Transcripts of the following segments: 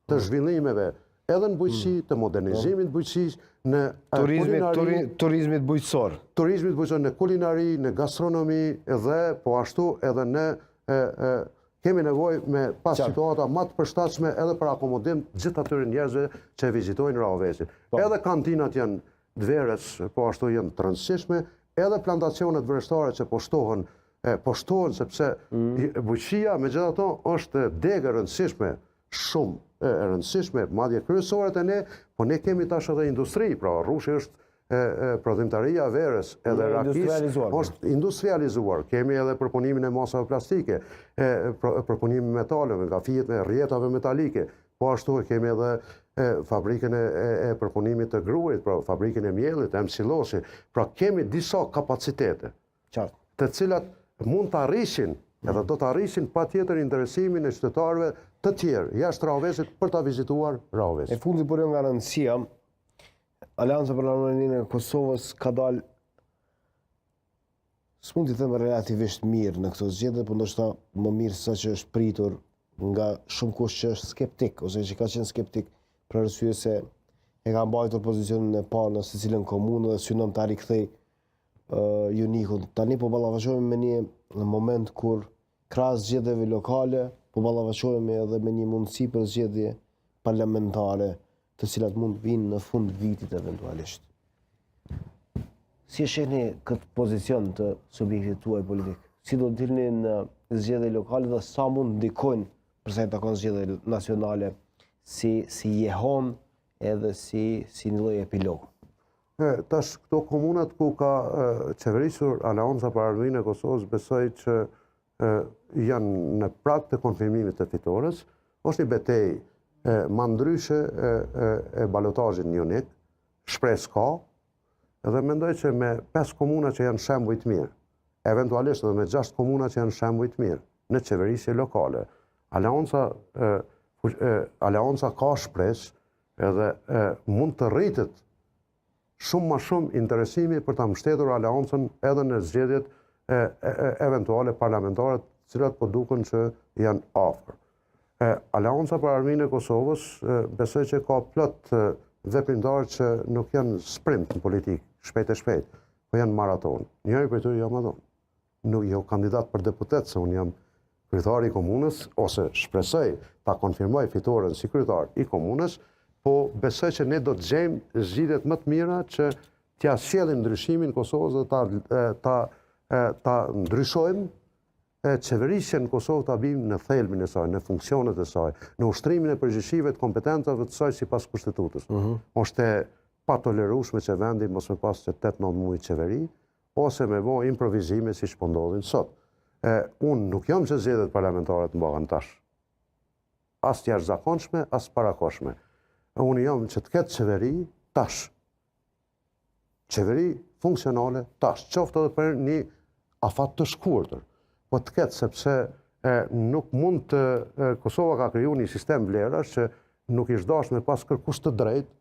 Të mm. zhvillimeve edhe në bujqësi, mm. të modernizimit të bujqësisë, në turizmit, turizmit bujqësor. Turizmit bujqësor në kulinari, në gastronomi dhe po ashtu edhe në e, e, kemi nevojë me pas situata më të përshtatshme edhe për akomodim gjithë atyre njerëzve që e vizitojnë Rahovecin. Po. Edhe kantinat janë të verës, po ashtu janë të rëndësishme, edhe plantacionet vreshtare që po shtohen, e, po shtohen sepse mm. bujqësia megjithatë është degë e rëndësishme shumë e rëndësishme, madje kryesore te ne, po ne kemi tash edhe industri, pra rrushi është e, e, prodhimtaria e verës edhe rakisë po. është industrializuar. Kemi edhe përpunimin e masave plastike, e, përpunimin e metaleve, nga fijet me rrjetave metalike. Po ashtu e kemi edhe e, fabrikën e, e, e përpunimit të grurit, pra fabrikën e miellit, e silosi. Pra kemi disa kapacitete. Qartë. Të cilat mund ta rrisin, edhe do ta rrisin patjetër interesimin e qytetarëve të tjerë jashtë Rahovecit për ta vizituar Rahovecin. E fundit por jo nga rëndësia, Aleanca për Ardhmërinë e Kosovës ka dalë s'mund t'i them relativisht mirë në këto zgjedhje, por ndoshta më mirë se sa që është pritur nga shumë kush që është skeptik ose që ka qenë skeptik për arsye se e ka mbajtur pozicionin e parë në secilën komunë dhe synon ta rikthej uh, Junikun. Tani po ballafaqohemi me një moment kur krahas zgjedhjeve lokale, po ballafaqohemi edhe me një mundësi për zgjedhje parlamentare, të cilat mund të vinë në fund vitit eventualisht. Si e shihni këtë pozicion të subjektit tuaj politik? Si do të dilni në zgjedhje lokale dhe sa mund të ndikojnë për sa i takon zgjedhje nacionale si si jehonë edhe si si një lloj epilog? E, tash këto komunat ku ka qeverisur Aleanca për Ardhmërinë e Kosovës, besoj që e, janë në prag të konfirmimit të fitores, është një betejë ma ndryshe e, e, e balotazhit në Junik, shpresë ka, dhe mendoj që me 5 komuna që janë shembuj të mirë, eventualisht edhe me 6 komuna që janë shembuj të mirë në qeverisje lokale, Aleanca, e, e, Aleanca ka shpresë Edhe e, mund të rritet shumë ma shumë interesimi për ta mbështetur aleancën edhe në zgjedhjet e, e, e, eventuale parlamentare, të cilat po duken që janë afër. E, Aleanca për Ardhmërinë e Kosovës e, besoj që ka plot veprimtarë që nuk janë sprint në politikë, shpejt e shpejt, po janë maratonë. Njëri prej tyre jam edhe unë. Nuk jo kandidat për deputet, se unë jam kryetar i komunës, ose shpresoj ta konfirmoj fitoren si kryetar i komunës, po besoj që ne do të gjejmë zgjidhjet më të mira që t'ia sjellim ndryshimin Kosovës dhe ta, ta, ta ndryshojmë e qeverisjen në Kosovë ta bijmë në thelbin e saj, në funksionet e saj, në ushtrimin e përgjegjësive të kompetencave të saj sipas kushtetutës. Mm -hmm. Është e patolerueshme që vendi mos me pas që 8-9 muaj qeveri, ose me bo improvizime siç po ndodhin sot. E, unë nuk jam që zgjedhjet parlamentare të mbahen tash. As të jashtëzakonshme, as të parakohshme. Unë jam që të ketë qeveri tash. Qeveri funksionale tash, qoftë edhe për një afat të shkurtër. Po të ketë sepse e, nuk mund të e, Kosova ka kriju një sistem vlerash që nuk ish dashtë me pas kërkush të drejtë,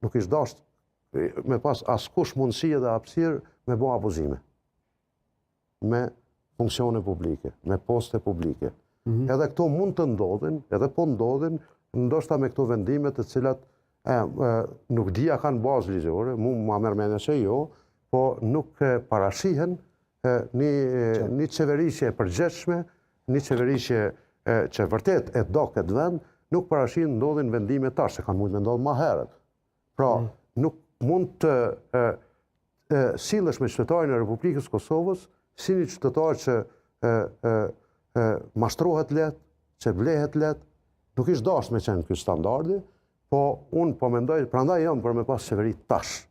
nuk ish dashtë me pas askush mundësi edhe hapësirë me bo abuzime me funksione publike, me poste publike. Mm -hmm. Edhe këto mund të ndodhin, edhe po ndodhin, ndoshta me këto vendime të cilat e, e, nuk di a kanë bazë ligjore, mu ma merr mendja që jo, po nuk parashihen një, një qeverisje e përgjegjshme, një qeverisje e, që vërtet e do këtë vend, nuk parashihen ndodhin vendime tash, se kanë mujtë me ndodhë ma herët. Pra, mm. nuk mund të e, e, sillesh me qytetarin e Republikës Kosovës si një qytetar që e, e, e, mashtrohet lehtë, që blehet lehtë, nuk ish dashtë me qenë ky standardi, po unë po mendoj, prandaj jam për me pas qeveri tash.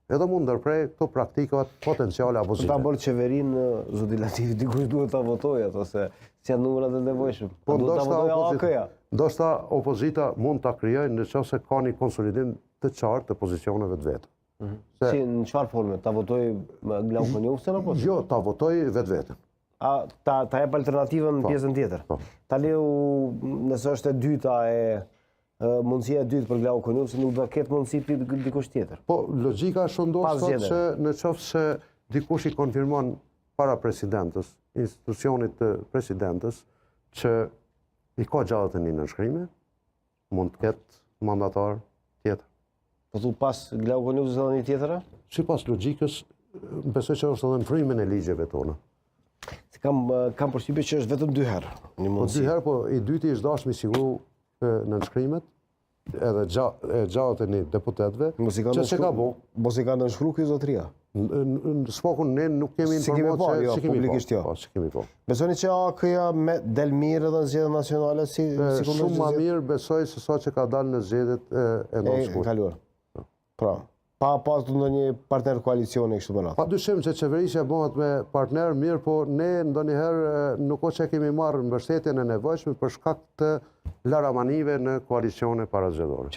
Edhe mund ndërprej këto praktikat potenciale abuzive. Për ta bërë qeverinë, zoti Latifi, dikush duhet ta votojë ato, se s'janë numrat e nevojshëm. Po duhet ta votojë AAK-ja. Ndoshta opozita mund ta krijojë në qoftë se ka një konsolidim të qartë të pozicioneve të veta. Mhm. Se, si në çfarë forme? Ta votojë Glauk Konjufcën apo? Jo, ta votojë vetveten. A ta ta jep alternativën në po. pjesën tjetër. Po. Tani u nëse është e dyta e mundësia e dytë për Glauk Konjufcën nuk do të ketë mundësi për dikush tjetër. Po logjika është ndoshta që në qoftë se dikush i konfirmon para presidentës, institucionit të presidentës që i ka 61 nënshkrime. Mund të ketë mandatar tjetër. Po thu pas Glauk Konjufcës edhe një tjetër? Sipas logjikës, besoj që është edhe në frymën e ligjeve tona. Se kam kam përshtypje që është vetëm dy herë një po mundësi. Po dy herë, po i dyti është dashtë me siguru nënshkrimet, edhe 61 deputetëve, që s'e ka bo. Mos i ka nënshkru ky zotëria? Së paku ne nuk kemi informatë që jo, s'i kemi publikisht jo. Po, s'i kemi po. Besoni që AAK-ja me del mirë edhe në zgjedhjet nacionale si si Shumë ma mirë besoj se sa që ka dalë në zgjedhjet e 9 shkurtit. E kaluar. Po. Pra, pa pasur ndonjë partner koalicioni kështu me radhë. Pa dyshim që qeverisja bëhet me partner, mirëpo ne ndonjëherë nuk o që kemi marrë mbështetjen e nevojshme për shkak të laramanive në koalicione parazgjedhore.